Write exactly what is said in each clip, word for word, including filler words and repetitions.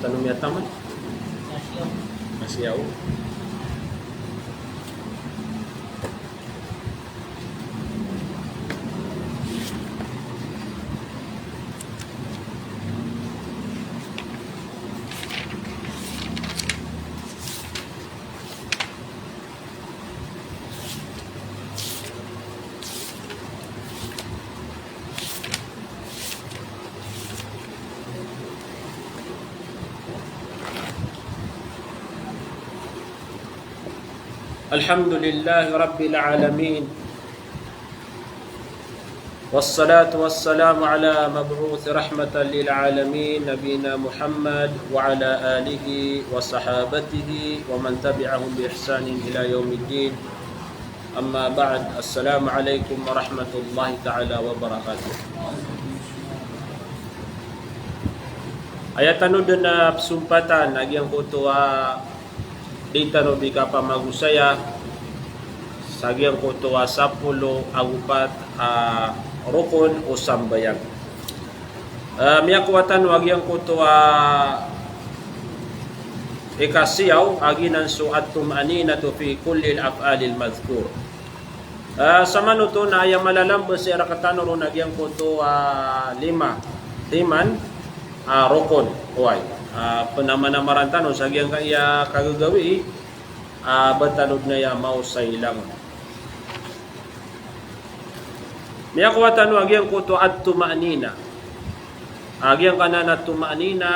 Tano miyataman? Masiyaw. الحمد لله رب العالمين. والصلاة والسلام على مبعوث رحمة للعالمين نبينا محمد وعلى آله وصحابته ومن تبعهم بإحسان إلى يوم الدين. أما بعد، السلام عليكم ورحمة الله تعالى وبركاته. Aya tano dn a psompatan a giyangkoto a di tano di kapamagosaya sa giyangkoto a sapolo ago pat a rokon o sambayang. Ah, miyakowa tano a giyangkoto a ikasiyaw a giyanan so at-tuma'ninatu fi kullil af'alil madhkur. Ah, samanoto na aya malalamba sii rktano ron a giyangkoto a lima timan a rokon. Oway. Ah, pnamanamaran tano sa giyangkaya kagagawii, ah, ba tano dn aya maosay langon. Miyakowa tano a giyangkoto a at-tuma'nina. A giyangkanan a tuma'nina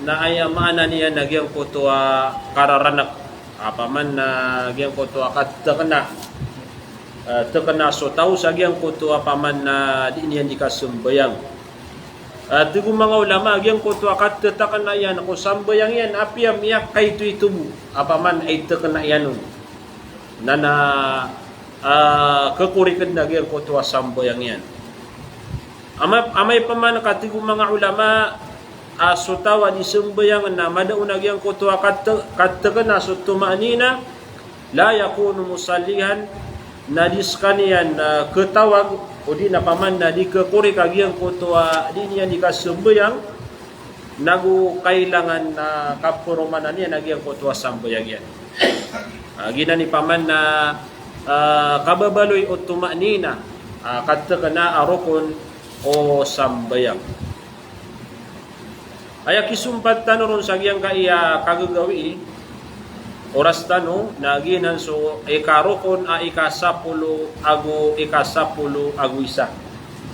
na aya maana niyan a giyangkoto a kararank. Apaman na giyangkoto a katkna. Eh, tkna so taw sa giyangkoto apaman na di niyan di kasambayang. Eh, tig o manga ulama, giyangkoto a katkna iyan ko sambayang iyan, apiya miyakaito-ito bo, apaman a itkna iyan on. Na na, ah, kkorikn a giyangkoto a sambayang iyan. Amay, amay pman ka tig o manga ulama, ah, so taw a di sambayang na mada on a giyangkoto a kat-, katkna so tuma'nina, la yakunu musalliyan, na di skaniyan, ah, ktawag, odi na paman na di kkorik a giyangkoto a di niyan di kasambayang, nago kailangan na kapromanan iyan a giyangkoto a sambayang iyan. Ah, giyanan i paman na, ah, kababaloy o tuma'nina, ah, katkna a rokon o sambayang. Aya kisompat tano ron sa giyangkaya kagagawii, oras tano, na giyanan so ikarokon a ikasapolo ago ikasapolo ago isa.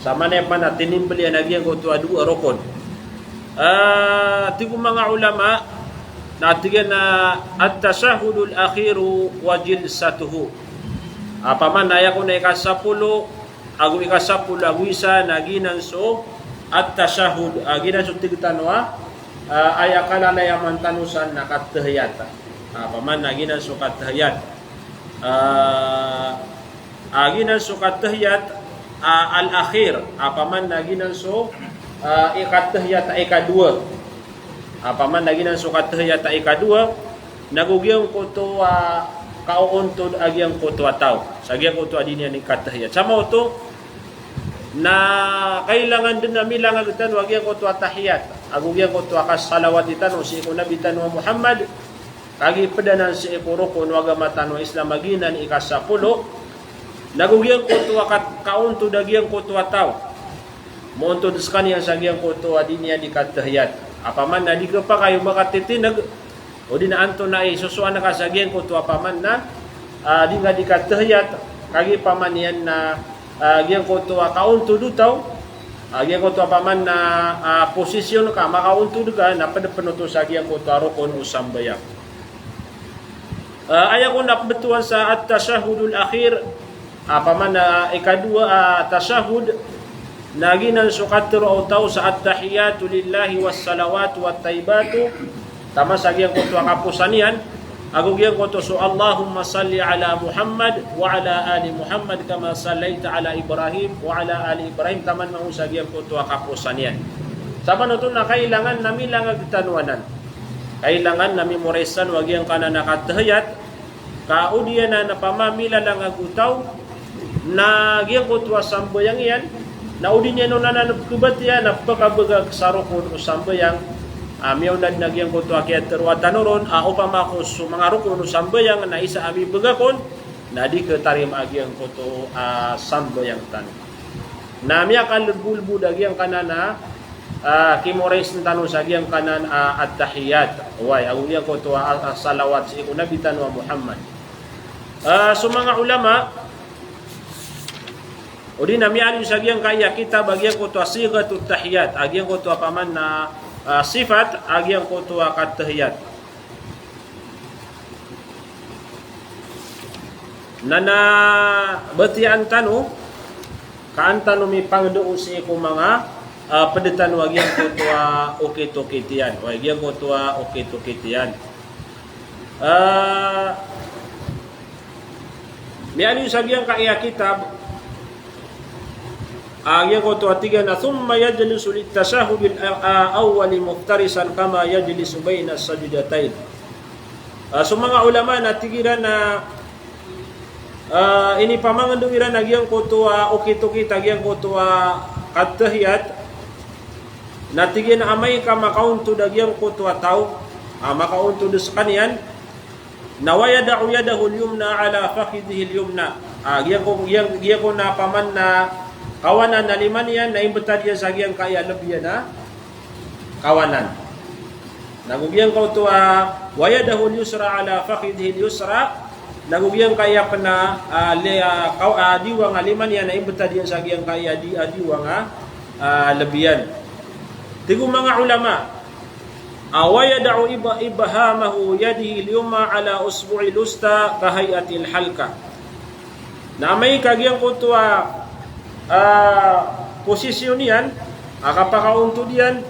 Sa manaya pman a tinimbl iyan a giyangkoto a dowa a rokon. Ah, tig o manga ulama, na tig iyan a at-tashahhudul akhiru wa jilsatuhu. Apaman na aya kon a ikasapolo ago ikasapolo ago isa na giyanan so at-tashahhud, ah, giyanan so tig tano a, ah, aya kalalayaman tano san na katahiyat. Ah, apaman na giyanan so katahiyat. Ah, ah, giyanan so katahiyat, ah, al-akhir. Apaman na giyanan so, ah, ikatahiyat a ikadowa. Apaman na giyanan so katahiyat a ikadowa, nago giyangkoto a kaoontod a giyangkoto a taw sa giyangkoto a di niyan di katahiyat. Sa maoto na kailangan dn a milangag tano a giyangkoto a tahiyat ago giyangkoto a kasalawati tano sii ko Nabi tano a Muhammad, kagiya pd anan sii ko rokon o agama tano a Islam a giyanan i ikasapolo, nago giyangkoto a kat-, kaoontod a giyangkoto a taw. Moontod skaniyan sa giyangkoto a di niyan di katahiyat. Apaman na di khapakay o ba ka titineg, odi na antonaa i sosowan ka sa giyangkoto apaman na, ah, di nga di katahiyat, kagiya paman iyan na, ah, giyangkoto a kaoontod o taw, ah, giyangkoto apaman na, ah, posisyon ka, makaoontod ka, na pd pn oto sa giyangkoto a rokon o sambayang. Ah, aya kon a pmbtowan sa at-tashahhudul akhir, apaman na ikadowa a tashahhud, na giyanan so katharo o taw sa at-tahiyyatu lillahi was-salawatu wat-thayyibatu, taman sa giyangkoto a kaposan iyan, ago giyangkoto so Allahumma salli ala Muhammad wa ala ali Muhammad kama sallaita ala Ibrahim wa ala ali Ibrahim, taman mambo sa giyangkoto a kaposan iyan. Sabap oto na kailangan na milangag tano anan. Kailangan na memorize tano a giyangkanan a katahiyat, ka o di anan a pamamilalangag o taw, na giyangkoto a sambayang iyan, na o di niyan on anan pkhabatiya na pkabagak sa rokon o sambayang, a, miyaona dn a giyangkoto a kiyatharoa tano ron a opama ko so manga rokon o sambayang na isa a mibgak on, na di khatarima a giyangkoto a sambayang tano. Na miyakalbolbod a giyangkanan a, a, kimoraisn tano sa giyangkanan a, at-tahiyat. Oway, ago giyangkoto a, a, salawat sii ko Nabi tano a Muhammad. A, so manga ulama, odi na miyaaloy sa giyangkaya kitab a giyangkoto a sighatut tahiyat, a giyangkoto a paman na, a, sifat a giyangkoto a katahiyat. Na, na batiyaan tano, ka an tano mipangndao sii ko manga, a, pd tano a giyangkoto a okit-okit iyan. Oway, giyangkoto a okit-okit iyan. A, miyaaloy sa giyangkaya kitab, a, giyangkoto a tig iyan a, "Thumma yajlisu lit-tashahhudil a-, a-, awwali muftarisan kama yajlisu bainas sajdatayn." A, so manga ulama na tig iran a, a, inipamangndao iran a giyangkoto a okit-okit a giyangkoto a katahiyat, na tig iyan a amay ka makaontod a giyangkoto a taw, a, makaontod skaniyan, na wa yada'u yadahul yumna ala fakhidhihil yumna. A, giyangko-, giyang-, giyangkoto a paman na kawanan a lima niyan na imbtad iyan sa giyangkaya lb iyan a kawanan. Nago giyangkoto a, wa yadahul yusra ala fakhidhihil yusra. Nago giyangkaya pn a, a, le-, a, kaw-, a, diwang a lima niyan na imbtad iyan sa giyangkaya di-, a, diwang a, a, lb iyan. Tig o manga ulama, a, wa yada'u ib-, ibhamahu yadihil yumna ala usbu'il wusta ka hay'atil halqah. Na amay ka giyangkoto a, a, posisyon iyan, a, kapakaontod iyan,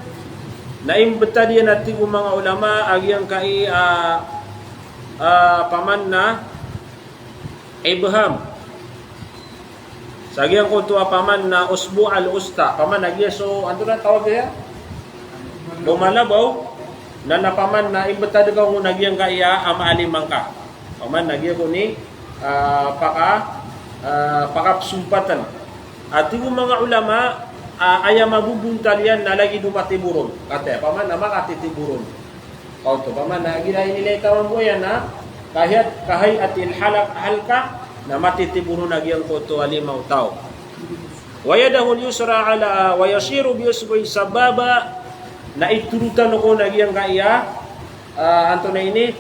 na imbtad iyan a tig o manga ulama a giyangkai a, a, paman na ibham. Sa giyangkoto a paman na usbu' al-wusta. Paman na giya so, antonaa tawag iyan? Lomalabaw, na, na paman na imbtad ka on a giyangkaya a manga lima ngka. Paman na giyangkoto i, a, paka-, a, pakapsompatan. A tig o manga ulama, a, aya mabobontal iyan na lagid o matiboron. Kataya, paman na makatitiboron. Kaoto, paman na gira inilay taman bo iyan na, kahayat-, kahay'atil halak-, halqah, na matitiboron a giyangkoto a lima o taw. Wa yadahul yusra ala, wa yushiru bi usbu'is sababa, na itoro tano kon a giyangkaya, a, antonaa ini,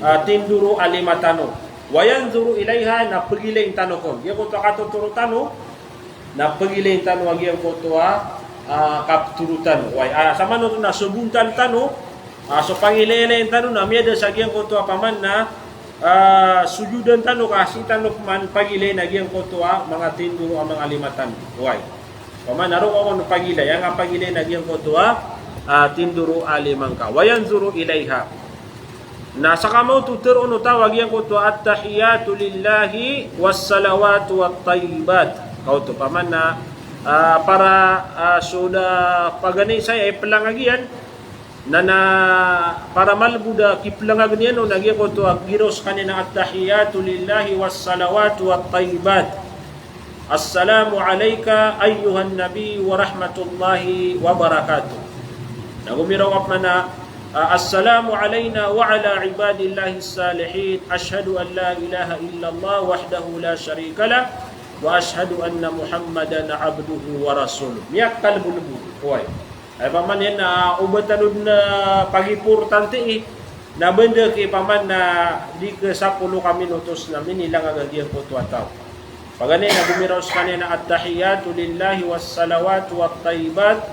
a, tindoro a lima tano. Wa yanzuru ilaiha, na pagilay tano kon. Giyangkoto a katotoro tano, na pagilay tano a giyangkoto a, a, kaptoro tano. Oway, a, samanoto na so bontal tano, a, so pangilaylay tano na miyada sa giyangkoto a paman na, a, sojodan tano ka sii tano pman pagilayn a giyangkoto a manga tindoro a manga lima tano. Oway. Paman na roo ka kon pagilay, aya nga pagilay na giyangkoto a, a, tindoro a lima ngka. Wa yanzuru ilaiha. Na sakamaoto tharoon o taw a giyangkoto a at-tahiyatu lillahi was-salawatu wat-tayyibat. Kaoto, paman na, a, para, a, so da paganay saya i plangag iyan, na, na para malbod a kiplangag niyan on a giyangkoto a giraw skaniyan a at-tahiyatu lillahi was-salawatu wat-tayyibat. Assalamu alayka ayyuhan nabiyyu wa rahmatullahi wa barakatuh. Na gomiraw ka pman a, a, Assalamu alayna wa ala ibadillahis salihin. Ashhadu an la ilaha illallah wahdahu la sharika lah, wa ashhadu anna Muhammadan abduhu wa rasuluh. Miyakalbolbod. Oway. Aya paman iyan na, a, o ba tano dn a pagiportanti i, na banda ki paman na di ka sapolo ka minutos na minilangag a giyangkoto a taw. Paganay na gomiraw skaniyan a at-tahiyatu lillahi was-salawatu wat-tayyibat.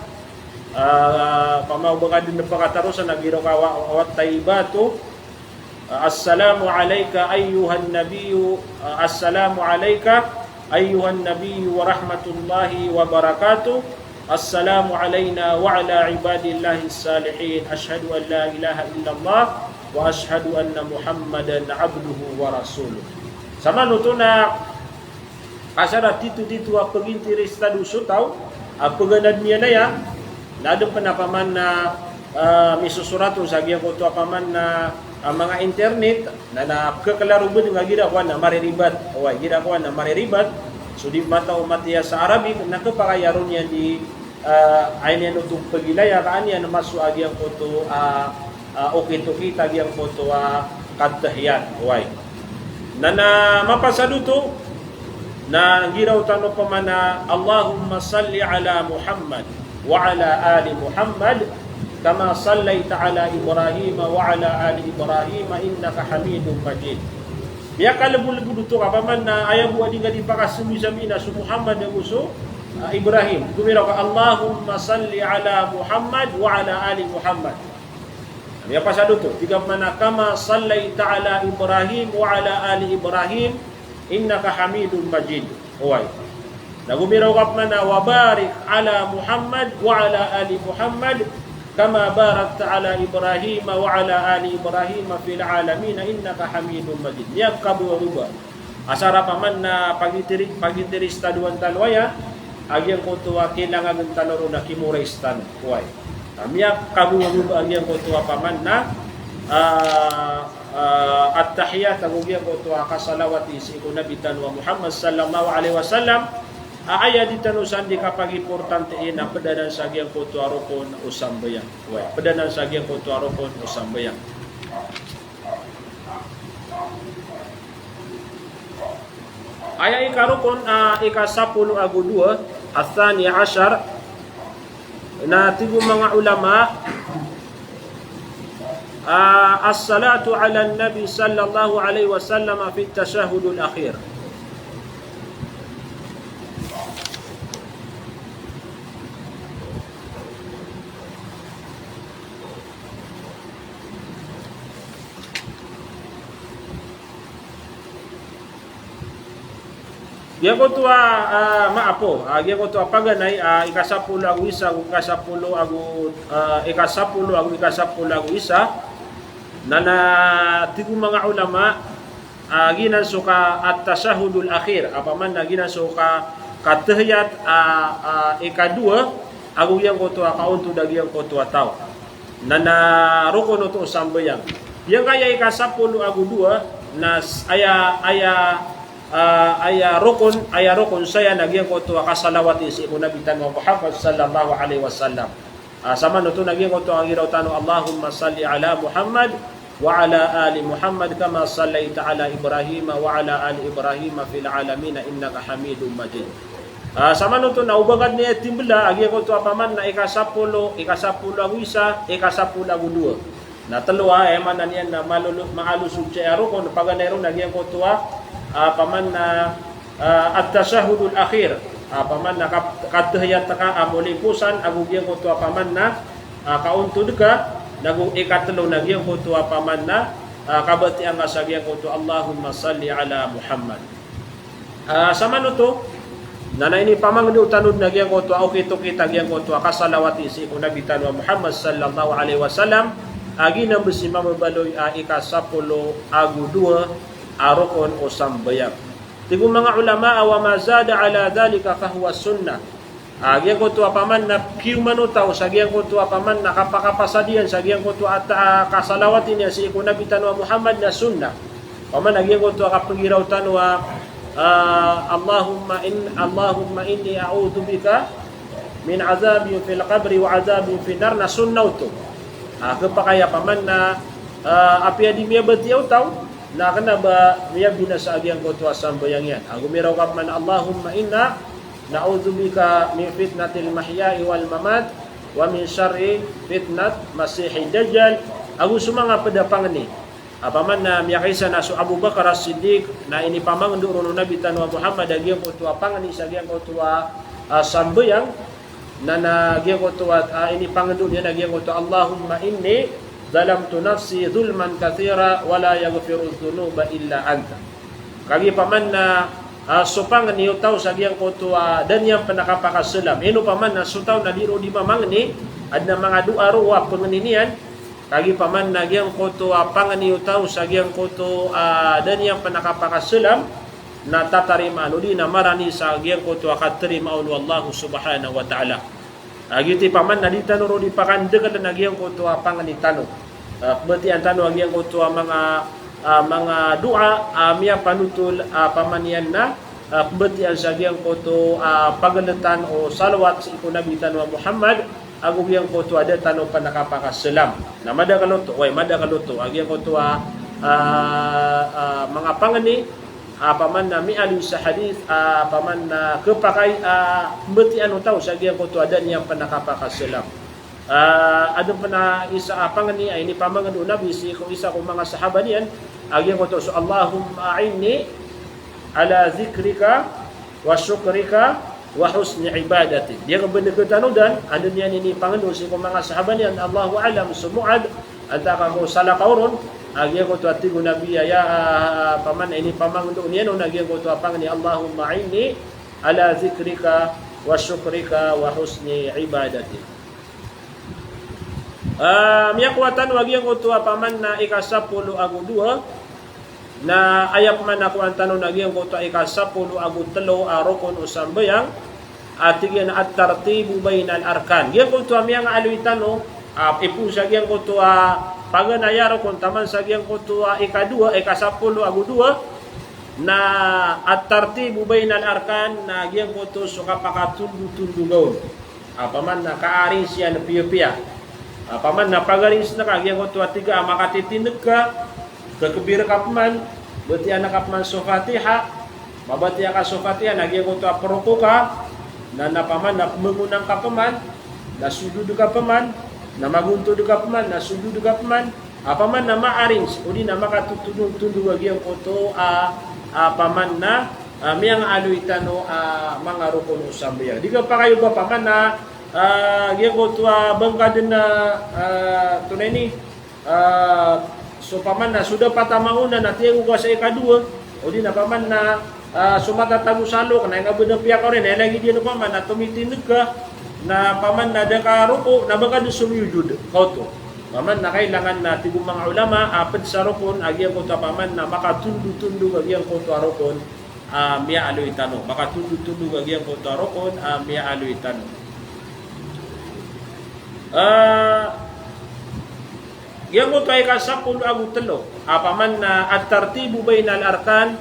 A, pama o ba ka dn pakatarosan a giraw ka wa-, wat-tayyibatu. Assalamu alayka ayyuhan nabiyyu, assalamu alayka ayyuhan nabiyyu wa rahmatullahi wa barakatuh. Assalamu alayna wa ala ibadillahis salihin. Ashhadu an la ilaha illallah wa ashhadu anna Muhammadan abduhu wa rasuluh. Samanoto na asar a titotito a pagintiristado so taw a paganadn iyan aya, na adn pn a paman na, a, misosorat on sa giyangkoto a paman na, a, manga internet, na, na pkhaklaro bd nga gira kowan na mariribat. Oway, gira kowan na mariribat. So di matao matiya sa Arabic, na khapakay a ron iyan di Ah, aya niyan oto pagilaya ka an iyan masowa a giyangkoto a, ah, okit-okit a giyangkoto a katahiyat. Oway. Na, na mapasad oto, na giraw tano pman a, "Allahumma salli ala Muhammad wa ala ali Muhammad, kama sallaita ala Ibrahim wa ala ali Ibrahim, innaka Hamidum Majid." Miyakalbolbod oto ka pman na aya bo a di nga di pakasambisambi na so Muhammad ago so, ah, Ibrahim. Gomiraw ka, "Allahumma salli ala Muhammad wa ala ali Muhammad." Miyapasad oto, tig ka pman a, "Kama sallaita ala Ibrahim wa ala ali Ibrahim, innaka Hamidum Majid." Oway. Na gomiraw ka pman a, "Wa barik ala Muhammad wa ala ali Muhammad, kama barakta ala Ibrahim wa ala ali Ibrahim fil alamin, innaka Hamidum Majid." Miyakabowabowa. Asar a pman na pagitiri-, pagitiristadowan tano aya a giyangkoto a kailangan tano ron na kimorais tano. Oway. A miyakabowabowa a giyangkoto a pman na, ah, ah, at-tahiyat ago giyangkoto a kasalawati sii ko Nabi tano a Muhammad sallallahu alaihi wasallam. A aya di tano san di kapagimportante iyan na pd anan sa giyangkoto a rokon o sambayang. Oway, pd anan sa giyangkoto a rokon o sambayang. Aya ikarokon, ah, ikasapolo ago dowa, athani ashar, na tig o manga ulama, ah, as-salatu ala nabi sallallahu alaihi wasallam fi tashahhudul akhir. Giyangkoto a, ah, maap o, ah, giyangkoto a paganay, ah, ikasapolo ago isa, ago ikasapolo ago, ah, ikasapolo ago, ikasapolo ago isa. Na, na tig o manga ulama, ah, giyanan so ka at-tashahhudul akhir, opama na giyanan so ka, katahiyat, ah, ah, ikadowa, ago giyangkoto a kaontod a giyangkoto a taw. Na, na rokon oto o sambayang. Giyangkaya ikasapolo ago dowa, na s-, aya, aya, ah, aya rokon, aya rokon saya na giyangkoto a kasalawati sii ko Nabi tano a Muhammad sallallahu alaihi wasallam. Ah, samanoto na giyangkoto a giraw tano, "Allahumma salli ala Muhammad wa ala ali Muhammad kama sallaita ala Ibrahim wa ala ali Ibrahim fil alamin innaka Hamidum Majid." Ah, samanoto na o ba ngka dn aya timbla a giyangkoto a opama na ikasapolo, ikasapolo ago isa, ikasapolo ago dowa. Na tlo a, aya maana niyan na malolo-, maalosod sii a rokon, paganay ron na giyangkoto a, ah, opama na, ah, at-tashahhudul akhir. Ah, opama na kap-, katahiyat ka a moliposan, ago giyangkoto a opama na, ah, kaontod ka, nago ikatlo na giyangkoto a opama na, ah, kabatiya ngka sa giyangkoto a Allahumma salli ala Muhammad. Ah, samanoto, na, na inipamangndao tano dn a giyangkoto a okit-okit a giyangkoto a kasalawati sii ko Nabi tano a Muhammad sallallahu alaihi wasallam, a giyanan bo si mababaloy a ikasapolo ago dowa a rokon o sambayang. Tig o manga ulama, "Wa ma zada ala dhalika fahuwa sunnah." Ah, giyangkoto a opama na kiyoman o taw sa giyangkoto a opama na kapakapasad iyan sa giyangkoto a ta-, a kasalawati niyan sii ko Nabi tano a Muhammad na sunnah. Opama na giyangkoto a kapagiraw tano a, ah, Allahumma in-, Allahumma inni a'udhu bika min adhabin fil qabri wa adhabin fin nar, na sunnah oto. Ah, khapakay a opama na, ah, apiya di miyabatiya o taw, na kna ba miyabinasa a giyangkoto a sambayang iyan. Ago gomiraw ka opama na, "Allahumma inna na'udhu bika min fitnatil mahya'i wal mamat, wa min sharri fitnat masihid dajjal." Ago so manga pd a pangni. Opama na miyakaisa na so Abu Bakar As-Siddiq, na inipamangndao ron o Nabi tano a Muhammad a giyangkoto a pangni sa giyangkoto a, ah, sambayang, na, na giyangkoto a, ah, inipangndao niyan a giyangkoto, "Allahumma inni zalamtu nafsi zulman kathira wa la yaghfirudh dhunuba illa anta." Kagiya opama na, ah, so pangni o taw sa giyangkoto a da niyan pn a kapakasalam. Ino opama na so taw na di ron di mamangni, adn a manga doa ron a pangni niyan, kagiya opama na giyangkoto a pangni o taw sa giyangkoto a da niyan pn a kapakasalam, na tatarimaan odi na marani sa giyangkoto a katarimaa on o Allah subhanahu wa ta'ala. Ah, giyoto i opama na di tano ron di pakandakaln a giyangkoto a pangni tano. Ah, batiya tano a giyangkoto a manga, ah, manga doa, ah, miyapanotol, ah, opama niyan na, ah, pmbatiyan sa giyangkoto a, ah, pagltan o salawat sii ko Nabi tano a Muhammad, ago giyangkoto a da tano pn kapakasalam. Na madakl oto, way, madakl oto a giyangkoto a, ah, ah, manga pangni, ah, paman na miyaaloy sa hadith, ah, paman na khapakay, ah, pmbatiyan o taw sa giyangkoto a da niyan pn kapakasalam. Ah, adn pn a isa a pangni a inipamangni o Nabi sii ko isa ko manga sahaba niyan, a giyangkoto so, "Allahumma a'inni ala dhikrika wa shukrika wa husni ibadati." Di a kabnegtano dan, adn iyan inipangni sii ko manga sahaba niyan, Allahu a'lam, so Mu'adh, antaa ka ko salakaw ron, a giyangkoto a tig o Nabi a, ya, ah, paman inipamangni iyan on a giyangkoto a pangni, "Allahumma a'inni ala dhikrika wa shukrika wa husni ibadati." Ah, miyakowa tano a giyangkoto a paman na ika sapolo ago dowa, na aya pman a kowaan tano na giyangkoto a ika sapolo ago tlo a rokon o sambayang, a tig iyan a at-tartibu bainal arkan. Giyangkoto a miyangaaloy tano, ah, ipoon sa giyangkoto a paganay a rokon taman sa giyangkoto a ika dowa, ika sapolo ago dowa, na at-tartibu bainal arkan, na giyangkoto so kapakatondotondog on. Ah, paman na ka-arrange iyan piyapiya. Ah, paman na pag-arrange ngka a giyangkoto a tig a makatitindg ka, kakbir ka pman, batiya ngka pman so Fatiha, mabatiya ka so Fatiha, na giyangkoto a proko ka, na, na paman na pmbngonan ka pman, na sujud ka pman, na magontod ka pman, na sujud ka pman, ah, paman na ma-arrange, odi na makatotondotondog a giyangkoto a, ah, paman na, ah, miyangaaloy tano a, ah, manga rokon o sambayang. Di kapakay o ba paman na, ah, giyangkoto a, ah, bangkadn a, ah, tonaa ini, ah, so paman na so dapat a mangonaan na tiyago ka sa ika dowa, odi na paman na, ah, so matatago sa alok na aya nga bnar piyakaori na aya lagid iyan paman na tomitindg ka, na paman na da ka roko, na bangkadn so miyojod ka oto. Paman na kailangan na tig o manga ulama a pd sa rokon a giyangkoto a paman na makatondotondog a giyangkoto a rokon a miyaaloy tano. Makatondotondog a giyangkoto a rokon a miyaaloy tano. Ah, giyangkoto a ika sapolo ago tlo, a paman na at-tartibu bainal arkan,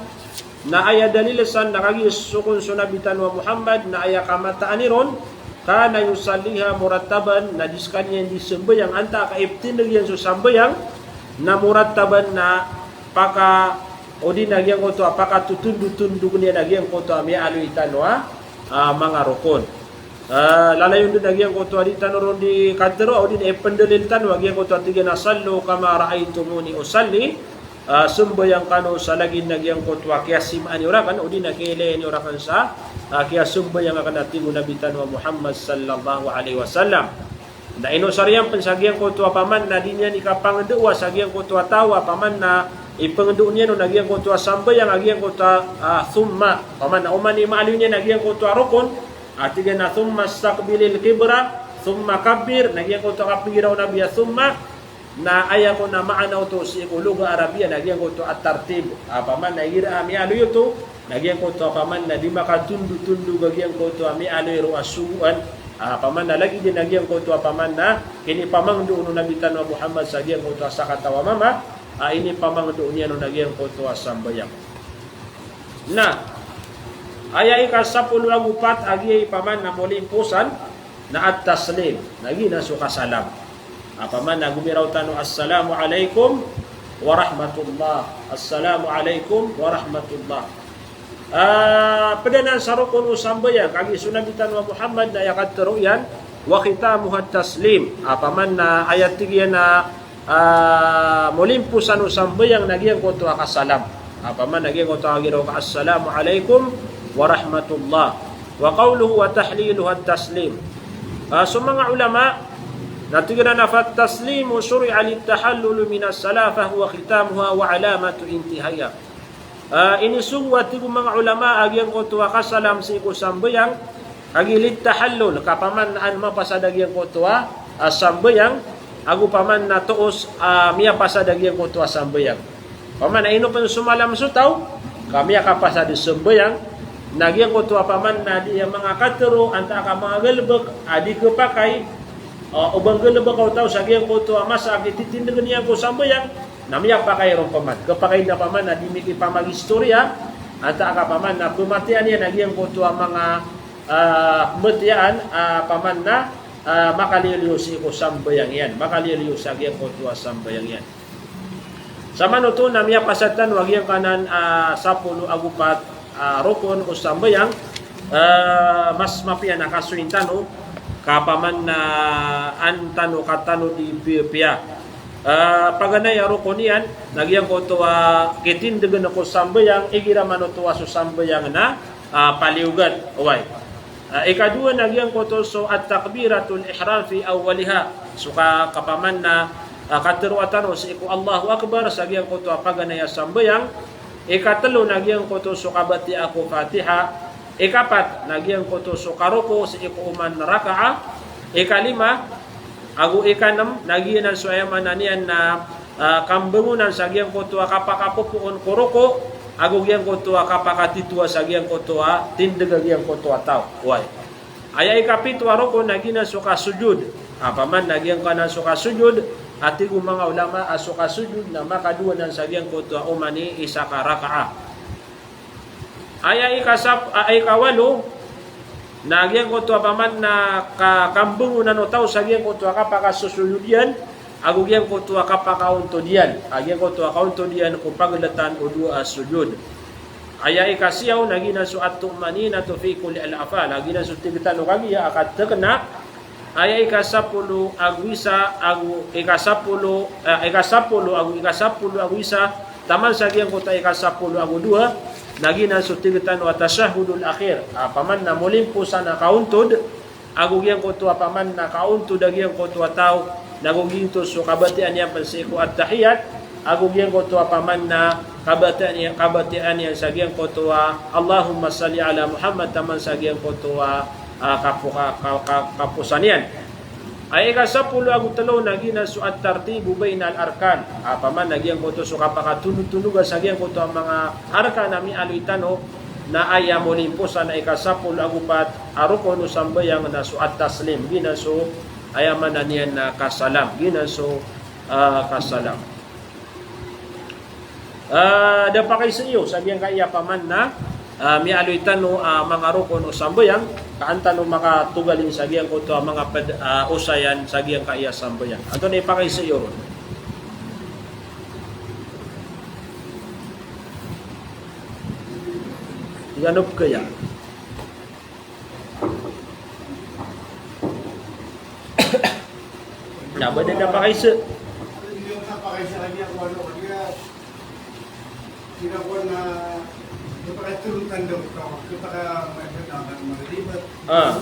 na aya dalil san na kagiya so kon so Nabi tano a Muhammad, na aya kamataan iron, kana yusalliha murattaban, na di skaniyan di sambayang, antaa ka iptindg iyan so sambayang, na murattaban na paka, odi na giyangkoto a pakatotondotondog iyan a giyangkoto a miyaaloy tano a, ah, manga rokon. Ah, lalayon dn a giyangkoto a di tano ron di katharo, odi na ipndalil tano a giyangkoto a tig iyan a sallu kama ra'aytumuni usalli, ah, sambayang kano sa lagid a giyangkoto a kiyasimaan iyo rakn, odi na kiyailay niyo rakn sa, ah, kiyasambayang akn a tig o Nabi tano a Muhammad sallallahu alaihi wasallam. Na inosar iyan pn sa giyangkoto a paman na di niyan ikapangndao sa giyangkoto a taw a paman na ipngndao niyan on a giyangkoto a sambayang a giyangkoto a, ah, thumma. Paman na oman i maaloy niyan a giyangkoto a rokon, a tig iyan a thumma istaqbilil qiblah, thumma kabbir, na giyangkoto a kapngira o Nabi a thumma, na aya kon a maana oto sii ko lugha Arabiya na giyangkoto a tartib. A paman na igira a miyaaloy oto, na giyangkoto a paman na di makatondotondog a giyangkoto a miyaaloy ron a sogoan. A paman na lagid iyan a giyangkoto a paman na kinipamangndao o Nabi tano a Muhammad sa giyangkoto a sakataw a mama, a inipamangndao niyan on a giyangkoto a sambayang. Na aya ika sapolo ago pat a giya i paman na molimposan, na at-taslim, na giya na so kasalam. A paman na gomiraw tano, "Assalamu alaikum warahmatullah. Assalamu alaikum warahmatullah." Ah, pd anan sa rokon o sambayang, kagiya so Nabi tano a Muhammad na aya katharo iyan, "Wa khitamuha at-taslim." A paman na aya tig iyan a, ah, molimposan o sambayang na giyangkoto a kasalam. A paman na giyangkoto a giraw ka, "Assalamu alaikum warahmatullah." Wa qawluhu wa tahliluha at-taslim. Ah, so manga ulama na tig iran a, "Fat-taslimu shuri'a lit-tahalluli minas-salah, fahuwa khitamuha wa alamatu intihaiha." Ah, inisogo a tig o manga ulama a giyangkoto a kasalam sii ko sambayang, kagiya lit-tahallul, ka paman na an mapasad a giyangkoto a, ah, sambayang, ago paman na toos, ah, miyapasad a giyangkoto a sambayang. Paman na ino pn somalam so taw, ka miyakapasad i sambayang, na giyangkoto a paman na di a manga katharo, antaa ka manga galbk, a di khapakay, ah, o ba nggalbk o taw sa giyangkoto a masa a kititindgn iyan ko sambayang, na miyapakay ron paman. Khapakay na paman na di mikipamagistoriya, Antaa ka paman na pmatiyaan iyan a giyangkoto a manga, ah, matiyaan, ah, paman na, ah, makaliliyo sii ko sambayang iyan, makaliliyo sa giyangkoto a sambayang iyan. Samanoto na miyapasad tano a giyangkanan a sapolo ago pat a rokon o sambayang, ah, mas mapiya na kasoyin tano ka paman na an tano katano di piyapiya. Ah, paganay a rokon iyan na giyangkoto a kitindgn ko sambayang igira man oto a so sambayang na, ah, paliyogat. Oway. Ah, ikadowa na giyangkoto so at-takbiratul ihram fi awwaliha. So ka, kapaman na, ah, katharo a tano sii ko Allahu Akbar sa giyangkoto a paganay a sambayang. Ikatlo na giyangkoto so kabatiya ko Fatiha. Ikapat na giyangkoto so karoko sii ko oman raka'a. Ikalima, ago ikanm na giyanan so aya maana niyan na, ah, kambangonan sa giyangkoto a kapakapopoon ko roko, ago giyangkoto a kapakatitoa sa giyangkoto a tindg a giyangkoto a taw. Oway. Aya ikapito a rokon na giyanan so kasojod. Apaman na giyangkanan so kasojod, a tig o manga ulama a so kasojod na makadowa nan sa giyangkoto a oman i isa ka raka'a. Aya ikasap-, a, ikawalo, na giyangkoto a paman na ka-, kambangonan o taw sa giyangkoto a kapakasosojod iyan, ago giyangkoto a kapakaontod iyan, a giyangkoto a kaontod iyan ko pagltan o dowa a sojod. Aya ikasiyaw, na giyanan so at-tuma'ninatu fi kulli al-af'al, a giyanan so tig tano kagiya a katkna, Aya ikasapolo ago isa, ago ikasapolo, eh, ikasapolo ago ikasapolo ago isa, taman sa giyangkoto a ikasapolo ago dowa, na giyanan so tig tano a tashahhudul akhir. Apaman na molimposan a kaontod, ago giyangkoto a paman na kaontod a giyangkoto a taw, na go giyoto so kabatiyaan iyan pn sii ko at-tahiyat, ago giyangkoto a paman na kabatiyaan iyan, kabatiyaan iyan sa giyangkoto a Allahumma salli ala Muhammad, taman sa giyangkoto a ah, kapo-, ka-, ka-, ka-, kaposan iyan. Aya ikasapolo ago tlo na giyanan so at-tartibu bainal arkan. Apaman na giyangkoto so kapakatonogtonoga sa giyangkoto a manga arkan a miyaaloy tano na aya molimposan a ikasapolo ago pat a rokon o sambayang na so at-taslim. Giyanan so aya maana niyan na kasalam. Giyanan so, ah, kasalam. Ah, da pakaiza iyo sa giyangkaya paman na, ah, miyaaloy tano, ah, manga rokon o sambayang, ka an tano makatogalin sa giyangkoto a manga ped-, ah, osayan sa giyangkaya sambayang. Antonaa i pakaiza iyo ron? Iyanop kaya. Na ba da pakaiza? Ah.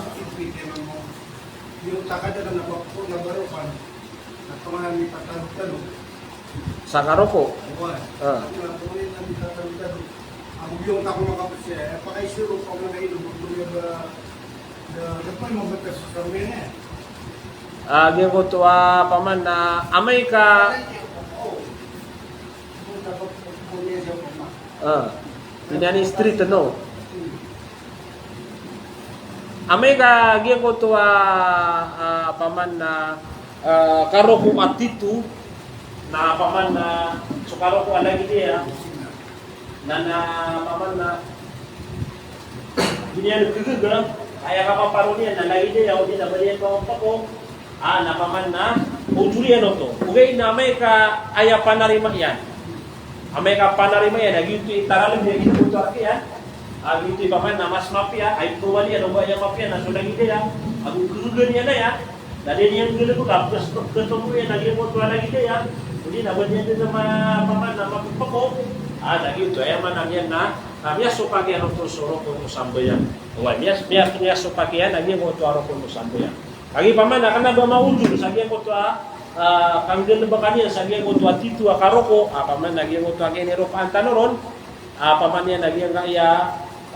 Sa karoko. Ah. Ah, giyangkoto a paman na amay ka, ah, iniyan i street, no? Amay ka giyangkoto a, ah, paman na, ah, karoko a tito, na paman na so karoko a lagid iyan, na, na paman na di niyan khagaga, aya kapaparo niyan na lagid iyan, odi na ba niyan mapapako, Ah, na paman na ojor iyan oto. Ogaid na amay ka aya panarima iyan. Amay ka panarima iyan, na giyoto i taraleb iyan, giyoto a kiyan. Ah, giyoto i paman na mas mapiya, ay kowal iyan, oba aya mapiya na so lagid iyan. Ago khagaga niyan aya. Na di niyan galebek a pes-, pes-, petomo iyan, na giyoto a lagid iyan. Odi na ba niyan dn ma-, paman na mapepeko. Ah, na giyoto, aya maana niyan na, na miyasopak iyan oto so rokon o sambayang. Oway, miyas-, miyas-, miyasopak iyan, na giyoto a rokon o sambayang. Kagiya paman na kna ba maojor sa giyangkoto a, ah, kanggelebekan iyan sa giyangkoto a tito a karoko, ah, paman na giyangkoto a kinirokaan tano ron, ah, paman iyan na giyangkaya,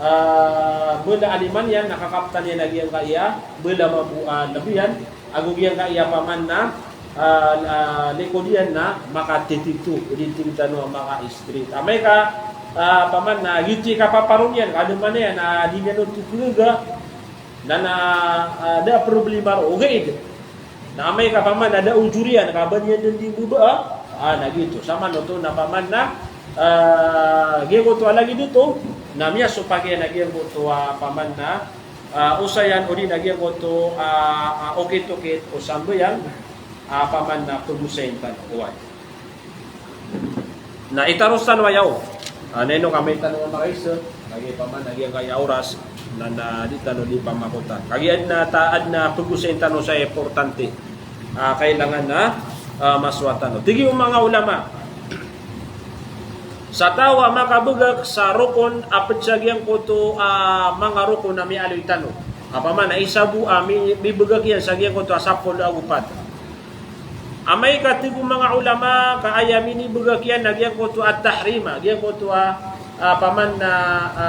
ah, bala a lima niyan, na kakaptan iyan na giyangkaya bala mambo a lbi iyan, ago giyangkaya paman na, ah, ah, likod iyan na makatitito, odi tig tano a maka-straight. Amay ka, ah, paman na giyoto i kapaparo niyan, ka da man iyan, ah, di niyan oto khagaga, Na, na, ah, da a problema roo, ogaid na amay ka paman na da a ojor iyan, ka ba niyan dn di mbaba, ah, na giyoto. Samanoto na paman na, ah, giyangkoto a lagid oto, Na miyasopak iyan a giyangkoto a paman na, ah, osayan odi na giyangkoto a, ah, okit-okit o sambayang, ah, paman na pagosayin tano. Oway. Na itaros tano aya o. Ah, na ino ka maito tano makaisa, kagiya paman na giyangkaya oras, na, na di tano di pamakotan. Kagiya adn a ta-, adn a pagosayin tano sa importante. Ah, kailangan na, ah, masowa tano. Tig o manga ulama, sa taw a makabagak sa rokon a pd sa giyangkoto a manga rokon a miyaaloy tano. Opama na isa bo a mi-, mibagak iyan sa giyangkoto a sapolo ago pat. Amay ka tig o manga ulama ka aya minibagak iyan na giyangkoto a tahrima, giyangkoto a, a, opama na, a,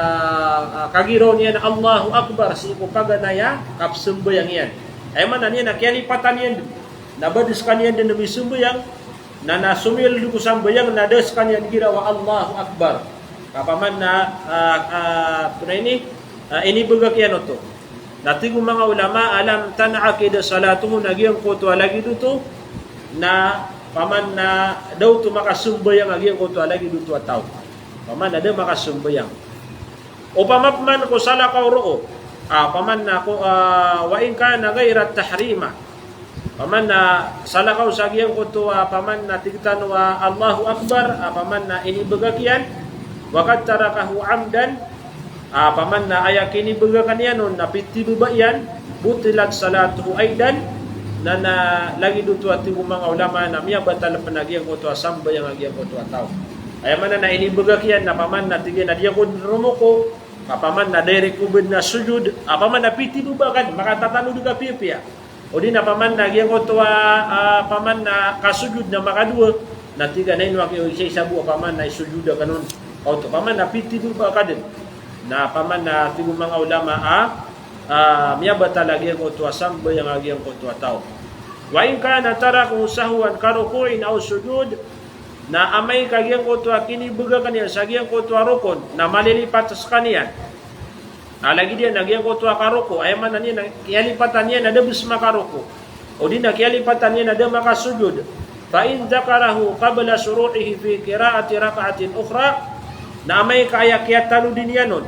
a, kagiraw niyan a Allahu Akbar sii ko paganay a kapsambayang iyan. Aya maana niyan na kiyalipatan iyan dn. Na ba di skaniyan dn misambayang, na, na somiyold ko sambayang na da skaniyan giraw a Allahu Akbar. Ka opama na, ah, ah, tonaa ini, ah, inibagak iyan oto. Na tig o manga ulama, lam tan'aqid salatuhu, na giyangkoto a lagid oto, na opama na da oto makasambayang a giyangkoto a lagid oto a taw. Opama na da makasambayang. Opama pman ko salakaw roo, ah, opama na ko, ah, wa in kana ghayra tahrima. Opama na salakaw sa giyangkoto a, opama na tig tano a Allahu Akbar, ah, opama na inibagak iyan, wa qad tarakahu amdan, ah, opama na aya kinibagakan iyan on na pitibaba iyan, butilat salatuhu aidan, na, na lagid oto a tig o manga ulama na miyabatal pn a giyangkoto a sambayang a giyangkoto a taw. Aya maana na inibagak iyan na opama na tig iyan a di ako dn romoko, opama na direct ko bd na sujud, opama na pitibaba ka dn, makatatanod ka piyapiya. Odi na opama na giyangkoto a, a, opama na kasujud na makadowa, na tig a na ino aki o isa-isa bo opama na isujud akn on. Oto, opama na pitibaba ka dn. Na opama na tig o manga ulama a, a, miyabatal a giyangkoto a sambayang a giyangkoto a taw. Wa in kana tarakahu sahwan ka ruku'in aw sujud, na amay ka giyangkoto a kinibagak iyan sa giyangkoto a rokon, na malilipat skaniyan. Na lagid iyan a giyangkoto a karoko, aya maana niyan na kiyalipatan iyan a da bs makaroko. Odi na kiyalipatan iyan a da makasujud. Fa in dhakarahu qabla shuru'ihi fi qira'ati rak'atin ukhra, na amay ka aya kiyatanodi niyan on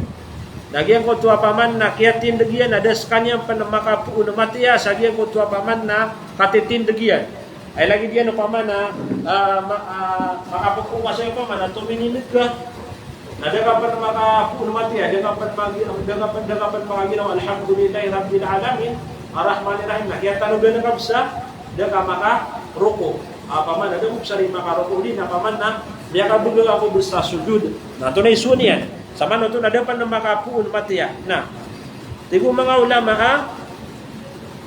na giyangkoto a opama na kiyatindg iyan a da skaniyan pn makapoon matiya sa giyangkoto a opama na katitindg iyan. Ay lagid iyan opama na, ah, ma-, ah, makapoon ka sa opama na tominindg ka. Na da ka pn makapoon matiya, da ka pn magi-, da ka pn, da ka pn makagiraw, "Alhamdulillahi Rabbil Alamin, Arrahmanir Rahim." Na kiyatanodan ka bs a da ka makaroko. Opama na da ko bs a di makaroko, odi na opama na miyakabagak ako bs sa sujud. Na antonaa i so niyan? Samanoto na da pn makapoon matiya. Na tig o manga ulama a,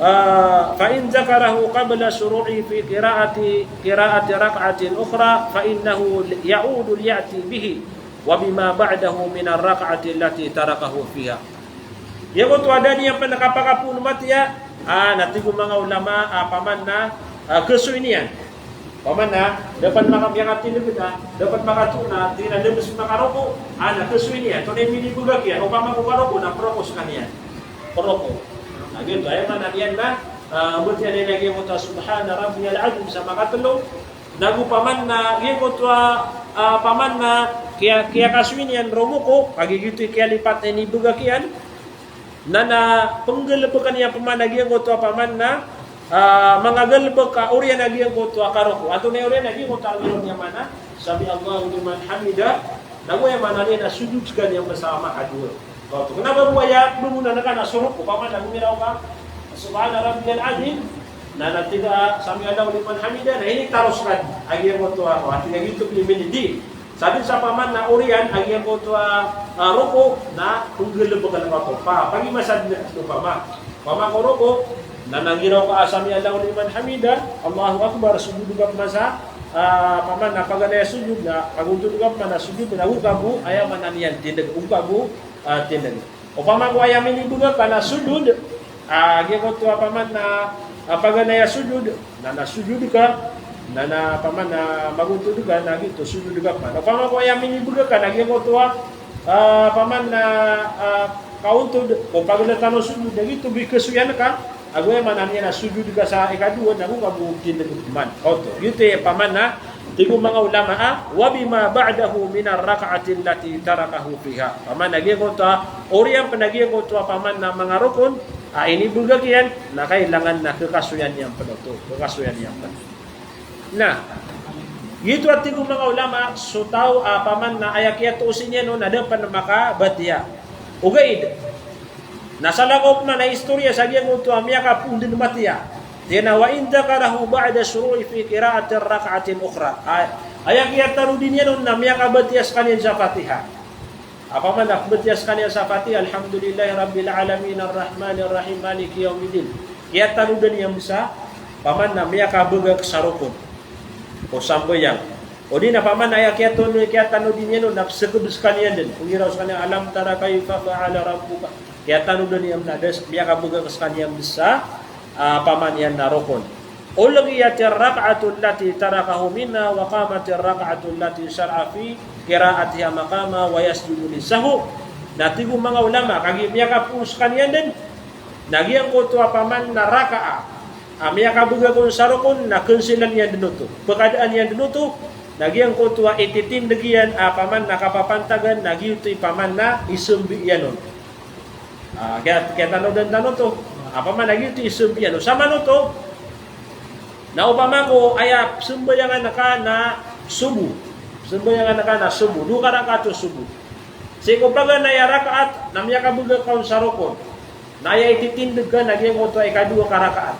ah, fa in dhakarahu qabla shuru'ihi fi qira'ati, qira'ati rak'atin ukhra, fa innahu ya'udu liya'ti bihi wa bima ba'dahu min ar-rak'ati allati tarakahu fiha. Giyangkoto a da niyan pn kapakapoon matiya, ah, na tig o manga ulama a opama na, ah, kasoy niyan. Opama na da pn maka-, miyakatindg na, da pn makatoon na, tig iyan a da bs makaroko, ah, na kasoy niyan. Antonaa i minibagak iyan, opama ko karoko na proko skaniyan. Proko. Na giyoto, aya maana niyan na, ah, batiya niyan a giyangkoto a Subhana Rabbiyal Azim sa makatlo, nago opama na giyangkoto a, ah, opama na kiya-, kiyakasoy niyan romoko, kagiya giyoto i kiyalipatan i bagak iyan, na, na pnggalbka niyan opama na giyangkoto a opama na, ah, manga galbk a oriyan a giyangkoto a karoko. Antonaa i oriyan a giyangkoto a giraw niyan opama na, "Sami'allahu liman hamidah." Nago aya maana niyan na sujud skaniyan pn sa makadowa. Oto, kna ba bo aya pmbona ngka na so roko, opama na gomiraw ka, "Subhana Rabbiyal Azim." Na, na tig a, "Sami'allahu liman hamidah." Na initaros ka a giyangkoto a, o, a tig a giyoto pn i minindg. Sa dn sa opama na oriyan a giyangkoto a, a, roko, na pnggalbk ka oto. Pa, pagimasa dn opama. Opama ko roko, na gomiraw ka a, "Sami'allahu liman hamidah, Allahu Akbar," sujud ka opama sa, a, opama na paganay a sujud, na pagontod ka opama na sujud, na go ka bo, aya maana niyan tindg, go ka bo, a, tindg. Opama ko aya minibagak ka na sujud, a, giyangkoto a opama na, a, paganay a sujud, na, na sujud ka, na, na opama na magontod ka, na giyoto sujud ka opama. Opama ko aya minibagak ka na giyangkoto a, a, opama na, a, kaontod, o paganay tano sujud, na giyoto bo i kasoyan ka, ago aya maana niyan na sujud ka sa ikadowa, na go ka bo tindg man. Oto, giyoto i opama na, Tig o manga ulama a, wa bima ba'dahu min ar-rak'ati allati tarakahu fiha. Opama na giyangkoto a, oriyan pn a giyangkoto a opama na manga rokon a inibgay iyan, na kailangan na kekasoyan iyan pn oto, kekasoyan iyan pn. Na giyoto a tig o manga ulama, so taw a opama na aya kiyatoos iyan on na da pn makabatiya. Ogaid na salakaw pman a istoriya sa giyangkoto a miyakapoon dn matiya. Tig iyan a, wa in dhakarahu ba'da shuru'i fi qira'ati rak'atin ukhra. Ay, aya kiyatanodi niyan on na miyakabatiya skaniyan sa Fatiha. Opama na pmbatiya skaniyan sa Fatiha, Alhamdulillahi Rabbil Alamin, Arrahmanir Rahim, Maliki Yawmiddin. Kiyatanodan iyan sa, opama na miyakabgay sa rokon o sambayang. O di na opama na aya kiyatano-, kiyatanodi niyan on na psakd skaniyan dn. Pnggiraw skaniyan, Alam tara kaifa fa'ala rabbuka. Kiyatanodan iyan na da s-, miyakabgay skaniyan sa, ah, opama niyan na rokon. Ulghiyatir rak'atu allati tarakahu minha wa qamatir rak'atu allati shara'a fi qira'atiha maqama wa yasjudu lis-sahw. Na tig o manga ulama, kagiya miyakapoon skaniyan dn, na giyangkoto a opama na raka'a a miyakabgay on sa rokon na kensilan iyan dn oto. Pkadaan iyan dn oto, na giyangkoto a ititindg iyan a opama na kapapantagan, na giyoto i opama na isambi iyan on. Ah, kiya-, kiyatanodan tano oto. Opama na giyoto i isambi iyan on. Samanoto na opama ko aya psambayangan ka na sobo. Psambayangan ka na sobo. Dowa ka rakaat o sobo. Sii ko paganay a rakaat na miyakabgay ka on sa rokon. Na aya ititindg ka na giyangkoto a ikadowa ka rakaat.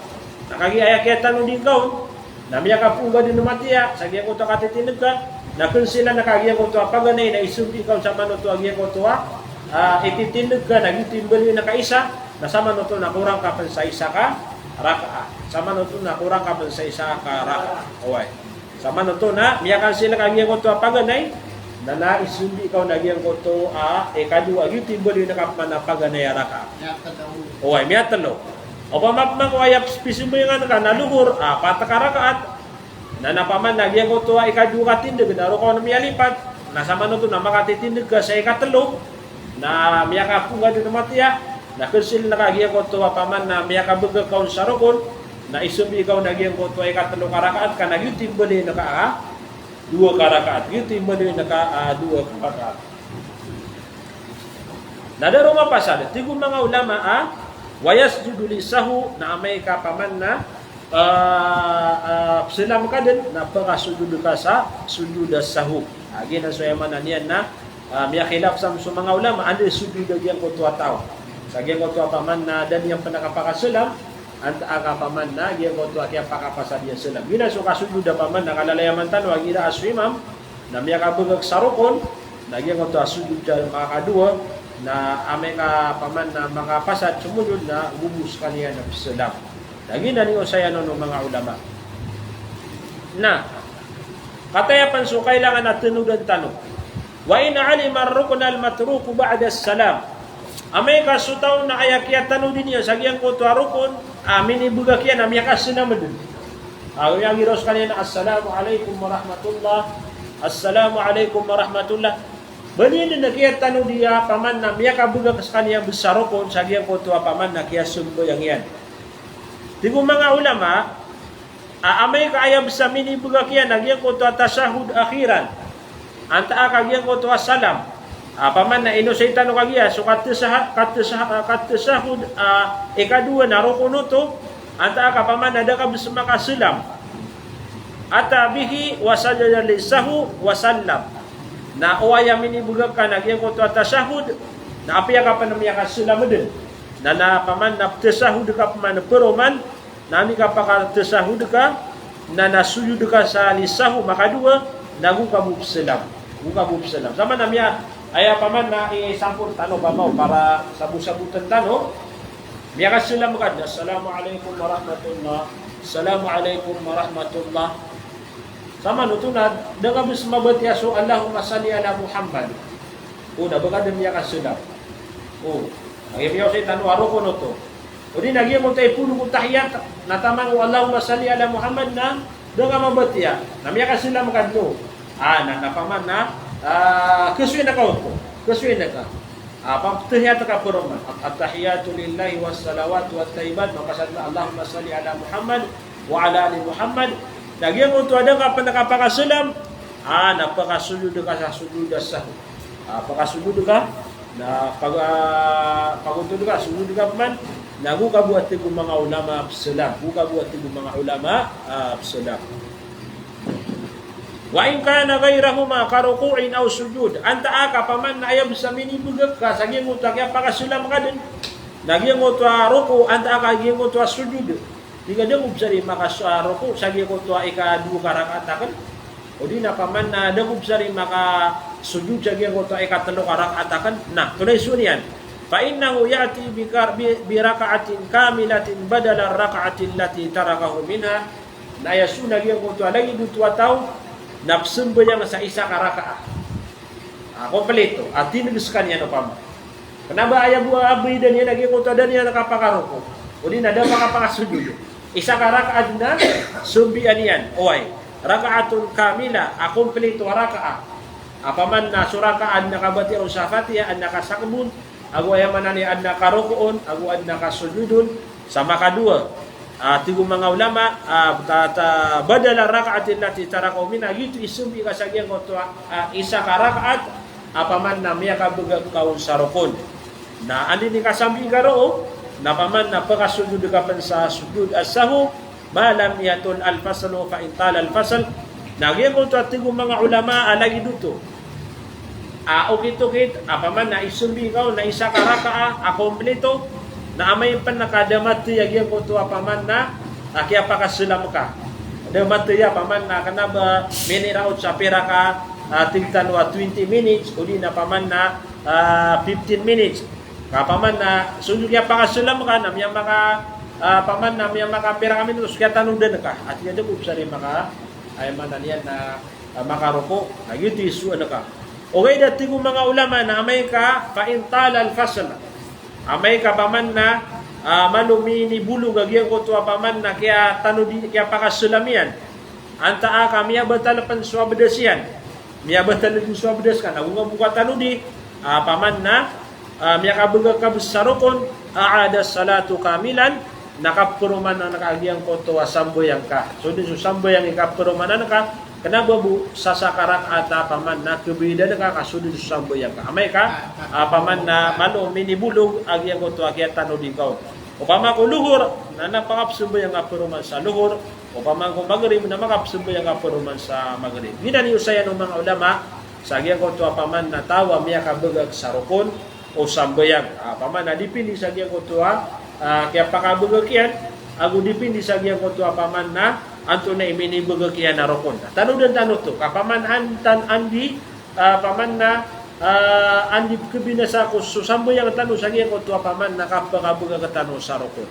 Na kagiya aya kiyatanodi ngka on na miyakapoon ka dn matiya sa giyangkoto a katitindg ka, na kensilan ka giyangkoto a paganay na isambi ka on samanoto a giyangkoto a, ah, ititindg ka na giyoto i mbaloy ngka isa, na samanoto na korang ka pn sa isa ka rakaat. Samanoto na korang ka pn sa isa ka rakaat. Oway. Samanoto na miyakansil ka giyangkoto a paganay, na na isambi ka on a giyangkoto a ikadowa, giyoto i mbaloy ngka pman a paganay a rakaat. Oway, miyatlo. Opama pman ko aya pis-, pisambayangan ka na lohor a pat ka rakaat, na na opama na giyangkoto a ikadowa ka tindg na roo ka on miyalipat, na samanoto na makatitindg ka sa ikatlo, na miyakapoon ka dn matiya, na kensilan ka giyangkoto a opama na miyakabgay ka on sa rokon, na isambi ka on a giyangkoto a ikatlo ka rakaat ka na giyoto i mbaloy ngka a dowa ka rakaat. Giyoto i mbaloy ngka a dowa ka rakaat. Na da roo mapasad, tig o manga ulama a, wa yasjudu lis-sahw, na amay ka opama na, ah, ah, psalam ka dn, na pakasojod ka sa sujud as-sahw. Ah, giyanan so aya maana niyan na, ah, miyakhilaf sa so manga ulama, anda i sojod a giyangkoto a taw. Sa giyangkoto a opama na da niyan pn kapakasalam, antaa ka opama na giyangkoto a kiyapakapasad iyan salam. Giyanan so kasojod a opama na kalalayaman tano a igira a so imam na miyakabgay sa rokon, na giyangkoto a sojod sa makakadowa, na amay ka opama na makapasad sumojod na gogo skaniyan a psalam. Na giyanan i osayan on o manga ulama. Na kataya pn so kailangan a tanodan tano. Wa in alima ar-rukna al-matruku ba'da as-salam. Amay ka so taw na aya kiyatanodi niyan sa giyangkoto a rokon a minibgay iyan na miyakasalam dn. Ago igira skaniyan na, "Assalamu alaikum warahmatullah. Assalamu alaikum warahmatullah." Baloy dn a kiyatanodi a opama na miyakabgay skaniyan sa rokon sa giyangkoto a opama na kiyasambayang iyan. Tig o manga ulama, a, amay ka aya bs a minibgay iyan a giyangkoto a tashahhud akhiran, antaa ka giyangkoto a salam. A, opama na inosay tano kagiya so katasha-, katasha-, katashahhud, a, ikadowa na rokon oto, antaa ka opama na da ka bs makasalam. Ata bihi wa sajada lis-sahw wa sallam. Na o aya minibgay ka na giyangkoto a tashahhud, na apiya ka pn miyakasalam dn. Na, na opama na ptashahhud ka pman paroman, na amay ka pakatashahhud ka, na, na sujud ka sa lis-sahw makadowa, na go ka bo psalam. Go ka bo psalam. Sa maana miya, aya opama na isampol tano opama o para sabo-sabotn tano. Miyakasalam ka dn, "Assalamu alaikum warahmatullah. Assalamu alaikum warahmatullah." Samanoto na da ka bs mabatiya so Allahumma salli ala Muhammad. O, na ba ka dn miyakasalam. O, aya miyaosay tano a rokon oto. O di na giyangkoto a ipolo ko tahiyat, na taman o Allahumma salli ala Muhammad na da ka mabatiya. Na miyakasalam ka dn. A, na, na opama na, a, kasoy na ka oto. Kasoy na ka. A, pagtahiyat ka paroman. At-, at-tahiyatu lillahi was-salawatu wat-tayyibat. Mapasad na Allahumma salli ala Muhammad wa ala ali Muhammad. Na giyangkoto a da ka pn kapakasalam, a, na pakasujud ka sa sujud as-sahw. A, pakasujud ka, na paga-, pagontod ka, sujud ka pman, na go ka bo a tig o manga ulama a psalam, go ka bo a tig o manga ulama a psalam. Wa in kana ghayrahuma ka ruku'in aw sujud. Antaa ka paman na aya bs a minibgak ka sa giyangkoto a kiyapakasalam ka dn, na giyangkoto a ruku', antaa ka giyangkoto a sujud. Tig a da ko bs a di maka-, ah, ruku' sa giyangkoto a ikadowa ka rakaat akn. Odi na paman na da ko bs a di makasujud sa giyangkoto a ikatlo ka rakaat akn. Na, antonaa i sowa niyan? Fa innahu ya'ti bi kar-, bi, bi raka'atin kamilatin badala raka'atin lati tarakahu minha. Na aya sowa na giyangkoto a lagid oto a taw na psambayang sa isa ka rakaat a kompleto, a tineg skaniyan opama. Kna ba aya bo a bida niyan a giyangkoto a da niyan kapakaruku', odi na da makapakasujud. Isa ka rakaat na sombian iyan, oway. Raka'atun kamila, a kompleto a rakaat. A paman na so rakaat na kabatiya on sa Fatiha, adn a kasakb on, ago aya maana niyan adn a karuku' on, ago adn a kasujud on, sa makadowa. Ah, tig o manga ulama, ah, ta, ta, badala raka'atin lati tarakahu minha, giyoto i sombi ka sa giyangkoto a, ah, isa ka rakaat a paman na miyakabgak ka on sa rukun. Na anda i kasambi ka roo, na paman na pakasujud ka pn sa sujud as-sahw, ma lam yatul al-faslu, fa in tala al-fasl. Na giyangkoto a tig o manga ulama a lagid oto a okit-okit a paman na isombi ka on na isa ka rakaat a kompleto, na amay pn ka da mathay a giyangkoto a paman na, ah, kiyapakasalam ka. Da mathay a paman na kna ba miniraot sa pira ka, ah, tig tano a twenty minutes, odi na paman na, ah, fifteen minutes. Ka paman na so kiyapakasalam ka na miyamaka, ah, paman na miyamakapira ka minutos, kiyatanodan ka. Ati ka da ko bs a di maka, aya maana niyan na ah, makaruku', na giyoto i sowa ka. Ogaid a tig o manga ulama na amay ka, fa in tala al-fasl. Amay ka paman na, ah, malo minibolog a giyangkoto a paman na kiyatanodi, kiyapakasalam iyan. Antaa ka miyabatal pn so abdas iyan. Miyabatal pn so abdas ka, na go nga bo katanodi, ah, paman na, ah, miyakabgak ka bs sa rukun, a'ada salatu kamilan, na kapromanan ka a giyangkoto a sambayang ka. So dn so sambayang i kapromanan ka, kna ba bo sa saka rakaat a paman na kbidan ka, ka so dn so sambayang ka. Amay ka, ah, paman na malo minibolog a giyangkoto a kiyatanodi ka on. Opama ko lohor, na, na makapsambayang ka paroman sa lohor. Opama ko magrib, na makapsambayang ka paroman sa magrib. Giyanan i osayan o manga ulama sa giyangkoto a paman na taw a miyakabgak sa rukun o sambayang. Ah, paman na dipindi sa giyangkoto a, ah, kiyapakabgak iyan, ago dipindi sa giyangkoto a paman na antonaa i minibgak iyan a rukun. Tanodan tano oto, ka paman an-, tan-, anda i, ah, paman na, ah, anda i khabinasa ko so sambayang tano sa giyangkoto a paman na kapakabgak tano sa rukun.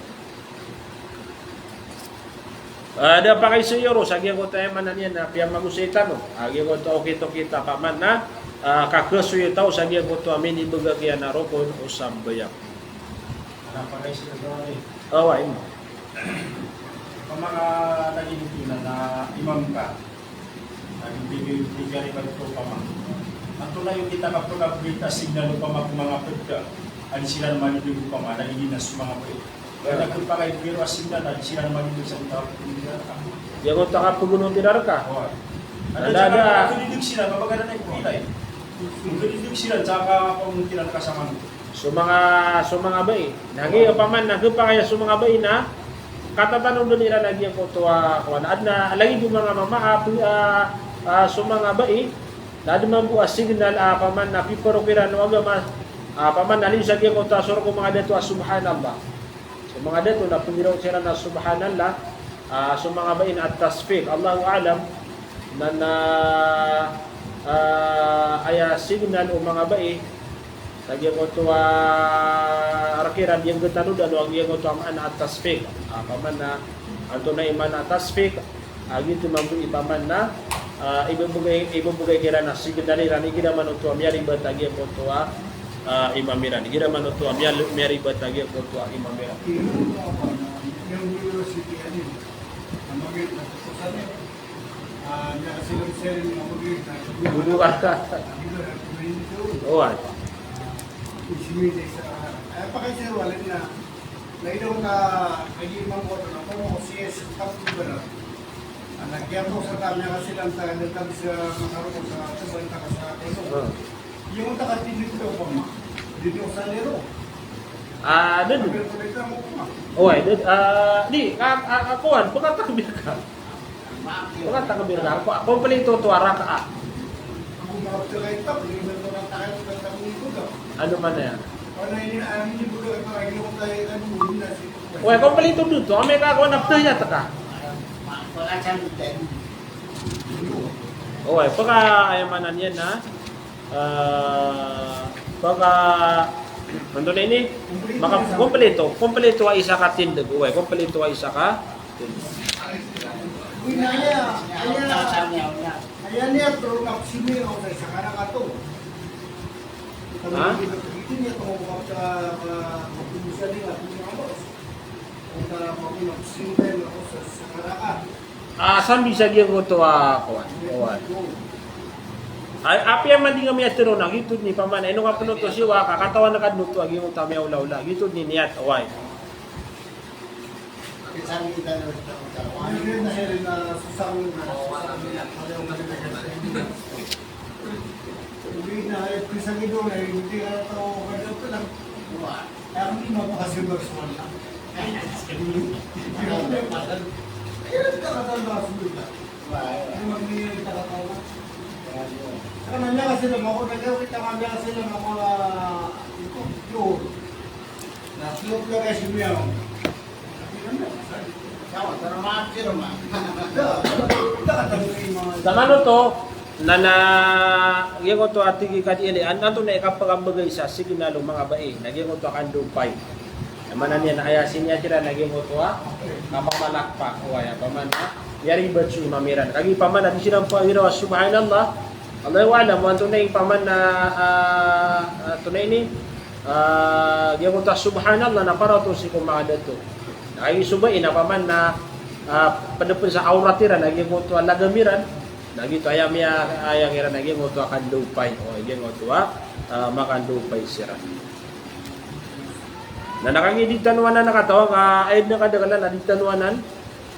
Ah, da pakaisoy ron sa giyangkoto a aya maana niyan na piyamagosay tano. Ah, giyangkoto a okit-okit a paman na, ah, kakasoy taw sa giyangkoto a minibgak iyan a rokon o sambayang. Ana pakaisoy ron, eh. Awa, ino. Opama ka lagid oto na, na imam ka. Lagid oto, lagid oto, opama. Antonaa i okit a kapkabgay a signal opama ko manga pd a di siran manindg opama, lagid iyan a so manga pd. Kna khapakay piro a signal a di siran manindg sa giyangkoto a kapgonot iran rka. Oway. Anda, anda, anda. Khadindg siran, mabagad na ipilay. Khadindg siran sa kapgonot iran rka sa manga. So manga, so manga bai. Na giya opama na khapakay so manga bai na katatanodan iran a giyangkoto a kowan. Adn a lagid o manga mama a, a, a, so manga bai. Na adn mambo a signal a opama na piparok iran o agama, a opama na liyo sa giyangkoto a sorok o manga dato a subhanallah. So manga dato na pnggiraw siran a subhanallah, a so manga bai na at-tasfiq. Allahu a'lam. Na, na, a, aya signal o manga bai sa giyangkoto a rk iran, giyangkoto a tanodan o giyangkoto a maana a tasfiq. A opama na antonaa i maana a tasfiq, a giyoto mambo i opama na, a, ibebegay, ibebegay kiran a signal iran igira man oto a miyaribat a giyangkoto a, a, imam iran. Igira man oto a miyal-, miyaribat a giyangkoto a imam iran. Bubu ka. Oway. Anak iyan ko sa kanya kasi lang sa, lang sa makaroko sa, sa banta ka sa, ano. Hmm. Yung takatindog ko pa ma. Dito sa lero. Ah, dun. Pero pwede ka mo kuma. Oway, dun, ah, di, ah, ah, ah, kuwan, pagkatakbir ka. Pagkatakbir ka, ko-, kompleto oto a rakaat. Ako, mga pagkain pa, pwede mo ito na tayo, pagkatakbir ko ka. Ano man na yan? Ano yun, ano yun, pagkain pa, ano yun, ano yun, ano yun. Oway, kompleto dun oto. Amay ka, kuwan, na tahiyat ka. Oway, pagka, aya maana niyan na, ah, pagka, antonaa ini? Maka-, kompleto. Kompleto a isa ka tindog. Oway, kompleto a isa ka tindog. Aya niyan, pero maksimi ako sa isa ka rakaat. Ha? Ito niya, ito ko sa, sa, sa, Ah, sambi sa giyangkoto a, kuwan. Oway. Ay, apiya man di nga miyatharo na, giyoto dn i pamana, ino ka pn oto siyowa, ka katawan ka dn oto a giyangkoto a miyaolaola, giyoto dn i niyat, oway. Sa manoto, na, na giyangkoto a tig i Kadi Ali, an-, antonaa i kapagambagay sa signal o manga bai, na giyangkoto a kandopay. Aya maana niyan na aya siniyat iran na giyangkoto a, na kapalakpak, oway, aya pamana, miyaribat so imam iran. Kagiya pamana, di siran pawiraw a subhanallah, Allahu a'lam, antonaa i pamana, ah, ah, antonaa ini, ah, giyangkoto a subhanallah na para oto sii ko manga dato. Na kagiya so bai na pamana, ah, pd pn sa awrat iran, na giyangkoto a lagam iran, na giyoto aya miya, aya iran, na giyangkoto a kandopay, o giyangkoto a, ah, makandopay siran. Na, na kagiya di tano anan katawan, ah, aya dn a kadaklan a di tano anan,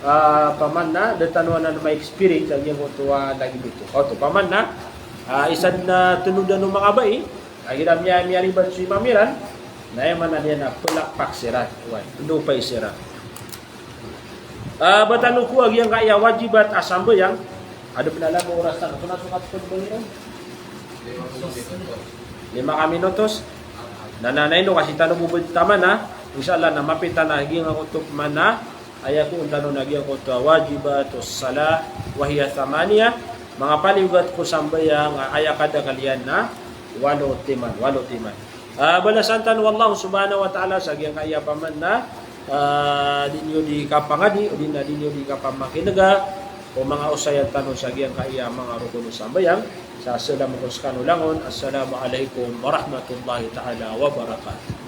ah, pamana, di tano anan ma-experience a giyangkoto a lagid oto. Oto, pamana, ah, isa dn a tanodan o manga bai, a igira miya, miyaribat so imam iran, na aya maana niyan na palakpak siran, oway, kandopay siran. Ah, ba tano ko a giyangkaya wajibat a sambayang, adn pn a lama o oras tano, so na so katpd ba iran? Lima ka minutos. Na, na, na ino ka sii tano bo ba taman a, insha Allah, na mapita na giyangkoto pman a, aya koon tano na giyangkoto a wajibatus salah, wa hiya thamaniya, manga paliyogat ko sambayang, a aya kadakl iyan na walo timan, walo timan. Ah, balasan tano o Allah subhanahu wa ta'ala sa giyangkaya pamana, ah, di niyo di kapangadi, odi na di niyo di kapamakinega, o manga osayan tano sa giyangkaya manga rokon o sambayang, sa salam ko skano langon, Assalamu alaikum warahmatullahi ta'ala wabarakatuh.